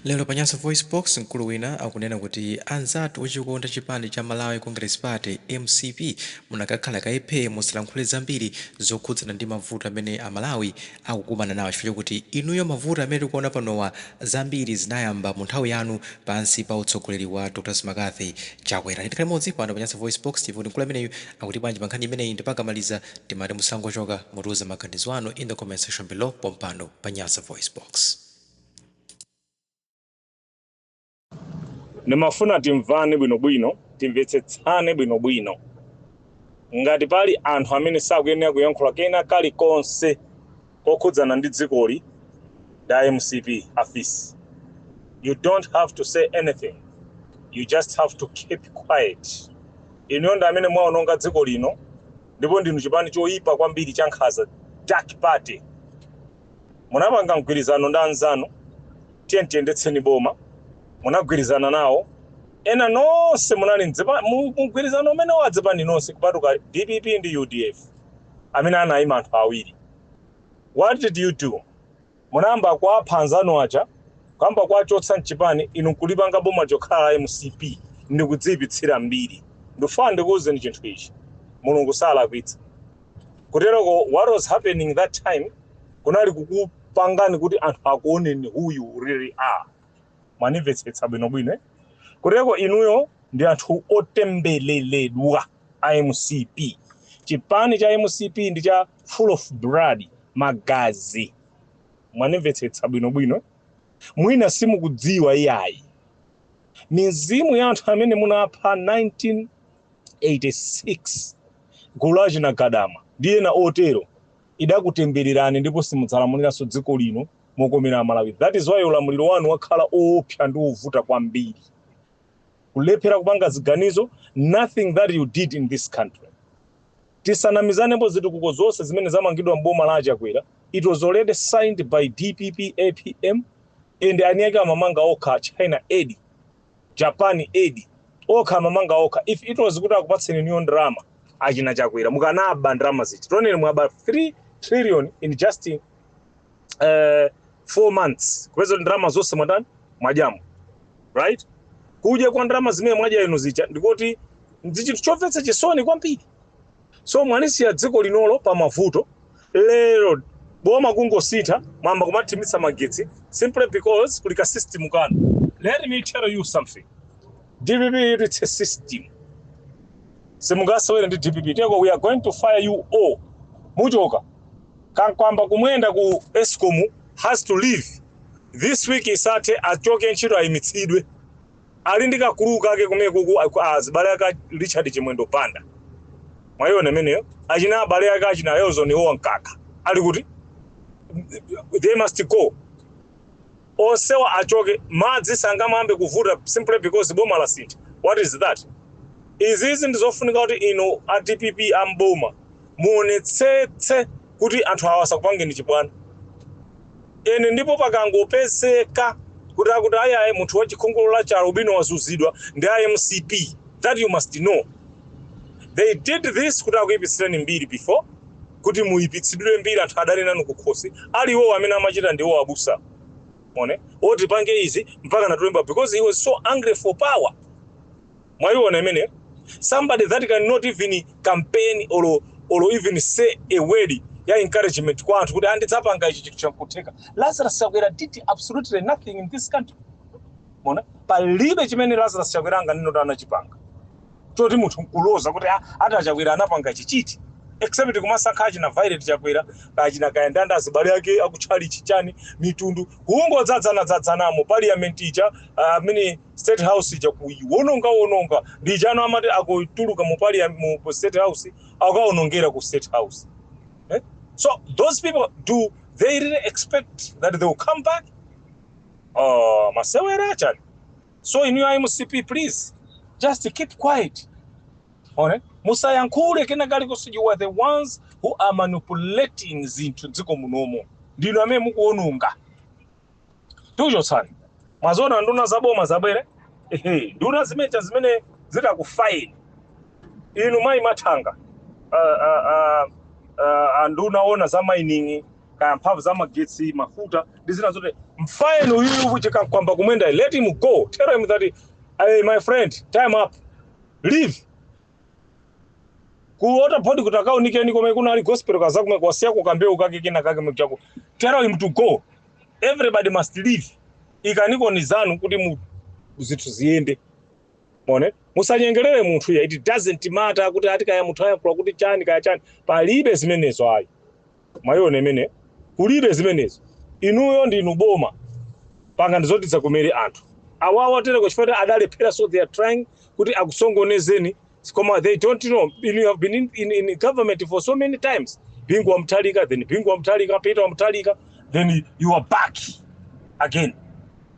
Lero pa Nyasa VoiceBox, mkulu wina akunena kuti anzathu ochikonda chipani cha Malawi Congress Party, mcp, munakakhala kaye phee, musalankhule zambiri zokhudzana ndi mavuto amene Amalawi akukumana nawo, chifukwa chokuti inuyo mavuto amene tikuona panowa zambiri zinayamba mu nthawi yanu pansi pa utsogoleri wa Dr McCarthy Chakwera. Tikhale limodzi pano pa Nyasa VoiceBox timve kuti mkulu ameneyu akuti bwanji pa nkhani imeneyi, ndipo akamaliza timati musangochoka, mutiuze maganizo anu in the comment section below pompano pa Nyasa VoiceBox. Ndimafuna timvane bwinobwino, timvetsetsane bwinobwino. Ngati pali anthu amene sakuyenera kuyankhula kena kalikonse kokhudzana ndi dzikoli, ndi a MCP afisi. You don't have to say anything, you just have to keep quiet. Inuyo ndi amene mwaononga dziko lino, ndipo ndinu chipani choyipa kwambiri, cha nkhanza, dark party. Munapanga mgwirizano ndi anzanu, "Tiye tiyendetseni boma." Munagwirizana nawo. Ena nonse munali mugwirizano umene wadzipani nonse kupatuka DPP ndi UDF amene anayima anthu awiri. What did you do? Munayamba kuapha anzanu aja, kuyamba kuachotsa mchipani, inu nkulipanga boma chokhala la MCP ndikudziyipitsira mbiri. Ndifuna ndikuwuzeni chinthu ichi: Mulungu salakwitsa. Kuteroko what was happening that time kunali kukupangani kuti anthu akuoneni who you really are. Mwanimvetsetsa bwinobwino, eh? Kutereko inuyo ndi anthu otembeleredwa a MCP. Chipani cha MCP ndi cha full of blood, magazi. Mwanimvetsetsa bwinobwino, eh? Mwina simukudziwa iyayi, mizimu ya anthu amene munapha 1986, gulu la Chinagadama ndi ena otero, idakutembererani ndipo simudzalamuliranso dziko lino mokomera Amalawi. That is why ulamuliro wanu wakhala oopsa ndi ovuta kwambiri, kulephera kupanga ziganizo. Nothing that you did in this country. Tisanamizanepo, zitukuko zonse zimene zamangidwa mboma la Achakwera, it was already signed by DPP, APM and ani ake. Amamanga okha, China aid, Japan aid, okha amamanga okha. If it was kuti akupatseni niyo ndalama achina Chakwera, mukanaba ndalama zichi. Tioneni, mwaba 3 trillion in just 4 months. Kupeza kuti ndalama zonse mwatani? Mwadyamo, right? Kudya kwa ndalama zimene mwadya inu zija ndikuti ndi chinthu chomvetsa chisoni kwambiri. So mwanisiya dziko linolo pa mavuto. Lero boma kungosintha, mwamba kumathimitsa magetsi simply because kuli ka system kanu. Let me tell you something: DPP, it's a system. Simungasewere ndi DPP. Teko we are going to fire you all. Muchoka. Kankwamba kumwenda ku ESCOM has to leave this week. Isathe, achoke ntchito, ayimitsidwe. Ali ndi kakulu kake kumene kuku, azibale ake Richard Chimwendo Banda. Mwayiona imeneyo? Achina abale ake achina Elzon owa Mkaka ali kuti? They must go. Onsewa achoke. Madzi sangamambe kuvuta simply because boma lasintha. What is that? Izizi ndizofunika kuti inu a DPP amboma muonetsetse kuti anthu awa asakupangeni chibwana ene. Ndipo pakangopezeka kuti akuti ayayi, munthu wachikhungulu cha albino wazuzidwa ndi MCP, that you must know they did this kuti akuyipitsireni mbiri before, kuti muyipitsidwe mbiri, anthu adali nanu kukhosi. Aliwo amene amachita ndiwo abusa one oti pange izi mpaka natulemba because he was so angry for power. Mwayiona imene? Somebody that cannot even campaign or even say a word ya encouragement kwa anthu kuti andidzapanga ichi chinthu chakutheka. Lazarus Chakwera did absolutely nothing in this country. Mona palibe chimene Lazarus Chakwera anganene kuti anachipanga choti munthu nkuloza kuti, "Ah, ati achakwera anapanga ichi." Chiti? Except kumasankha achina Violet Chakwera, achina Kayandanda, azibale ake akutchalichi chani, mitundu kungodzadzana-dzadzanamo. Parliament ija, amene State House ija kuiwononga wononga, ndi chano amati akutuluka mu parliament, mu State House, akaonongera ku State House, eh? So those people, do they really expect that they will come back? Masewera achani? So inu MCP, please just keep quiet. One musayankhule kena kalikonse. You are the ones who are manipulating zinthu dziko munomo. Ndinu amene mukuononga. Tikuchotsani. Mwaziona nduna zaboma zabwere? Ehe, nduna zimeneja zimene zitakufaini inu mayi Mathanga, anduna ona za mining, kaya mphamvu za magetsi, mafuta ndi zina zote. Mfayeni uyuyu kuti Kamkwamba Kumwenda, let him go. Tell him that, "Hey, my friend, time up, leave." Ku Water Board kuti akaunikeni komwe kunali Gospel Kazako, kwasiya kukambewu kake kina kake mchako. Tell him to go. Everybody must leave. Ikaniko ni zanu kuti mu zinthu ziyende. Mone musanyengerere munthu ya. It doesn't matter kuti ati kaya munthu ayankhula kuti chani, kaya chani, palibe zimenezo ayi. Mwayona imene kulibe zimenezo. Inuyo ndinu boma, panga ndizoti zakumere anthu awawa tereko chifukwa adalephera, so they are trying kuti akusongonezeni, koma they don't know you have been in government for so many times. Bingu wa Mutharika, then Bingu wa Mutharika, Peter wa Mutharika, then you are back again,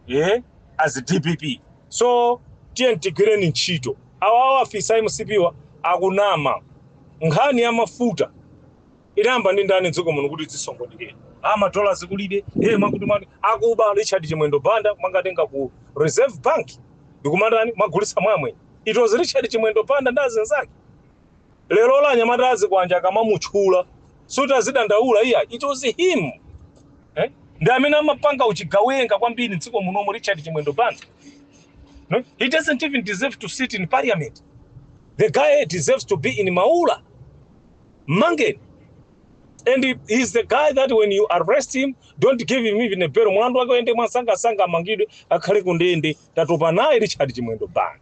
yeah, as a DPP. So tiye tigwireni ntchito. Awawa afisa MCP wa akunama. Nkhani ya mafuta inayamba ndi ndani dziko muno kuti zisongonekere? Ama dollars kulibe, eh, mwakuti mwati akuba Richard Chimwendo Banda mwangatenga ku Reserve Bank ndikumatani, mwagulitsa mwamwe. It was Richard Chimwendo Banda ndi azinzake. Lero la anyamata azikwanja akamamutchula suti azidandaula iya. It was him, eh? Ndi amene amapanga uchigawenga kwambiri mdziko munomo, Richard Chimwendo Banda, no? He doesn't even deserve to sit in parliament. The guy deserves to be in Maula. Mangeni. And he's the guy that when you arrest him, don't give him even a bail. Mulandu wake uende mwasangasanga, amangidwe, akhale kundende. Tatopa naye Richard Chimwendo Banda.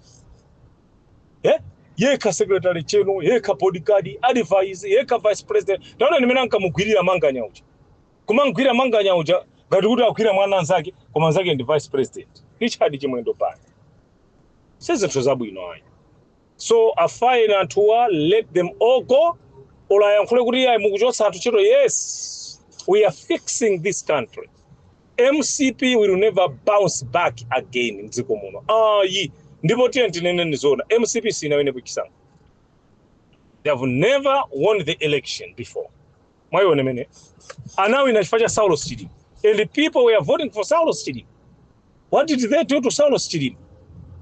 Eh? Yekha secretary general, yekha bodyguard, advice, yekha vice president. Taona nimene ankamugwirira Manganya uja. Kumangwira Manganya uja ngati kuti agwira mwana anzake, koma anzake ndi vice president. Richard Chimwendo Banda. Sizinthu zabwino ayi. So afine anthuwa, let them all go. Ulayankhule kuti iyayi, mukuchotsa anthu ntchito. Yes, we are fixing this country. MCP will never bounce back again mdziko muno ayi. Ndipo tiye tinene zoona, MCP sinawine chisankho. They have never won the election before. Mwayiona imene anawina chifukwa cha Saulos Chilima, and the people were voting for Saulos Chilima. What did they do to Saulos Chilima?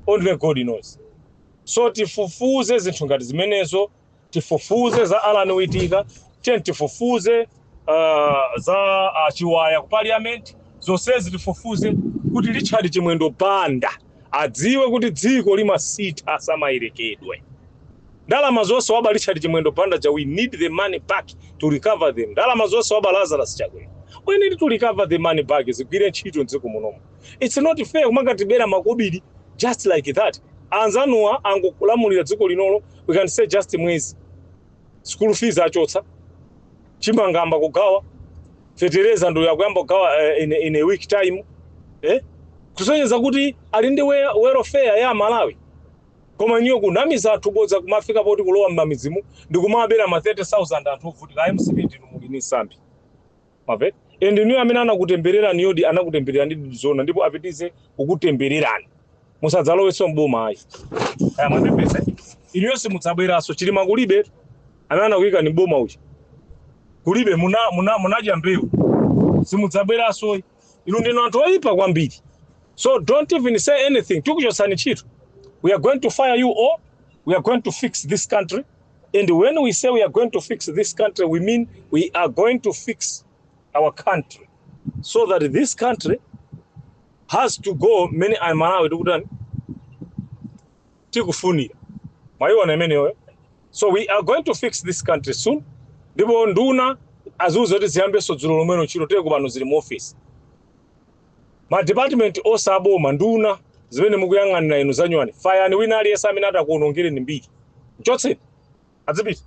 Only God knows. So tifufuze zinthu ngati zimenezo, tifufuze za Alan Witika, tiye tifufuze za Chiwaya ku parliament, zonsezi tifufuze kuti Richard Chimwendo Banda adziwe kuti dziko limasitha asamayerekedwe. Ndalama zonse waba Richard Chimwendo Banda ja, we need the money back to recover them. Ndalama zonse waba Lazarus Chakwera, we need to recover the money back, zigwire ntchito mdziko munomu. It's not fair kumangatibera makobiri just like that. Anzanuwa angokulamulira dziko linolo, we can say just mwezi, school fees achotsa, chimangamba kugawa, fetereza ndo yakuyamba kugawa in a week time, eh? Kusonyeza kuti ali ndi welfare ya Malawi. Koma niyo kunamiza anthu bodza, kumafika poti kulowa m'mamidzimu ndikumabera ma 30,000 anthu ovutika. MCP ndinu muli ni sambi mave, and niyo amene anakutemberera niyodi, anakutemberera ndi zona, ndipo apitize kukutembererani. Musadzalowenso mboma ayi. Aya mwandipesa inuyonse, mudzabweranso. Chilima kulibe amene anakuyika ni boma uchi kulibe, munadya mbewu, simudzabweranso. Inu ndinu anthu oyipa kwambiri, so don't even say anything. Tikuchotsani ntchito. We are going to fire you all. We are going to fix this country, and when we say we are going to fix this country, we mean we are going to fix our country so that this country has to go many Amalawi tikutani, tikufunira. Mwayiona imeneyo? So we are going to fix this country soon. Ndipo nduna aziuza kuti ziyambenso dzulo lomweno ntchito. Teko pano zili mu office, ma department onse aboma, nduna zimene mukuyang'anira inu zanyuwani, fayani wina aliyense amene atakuonongereni mbiri, mchotseni, adzipita.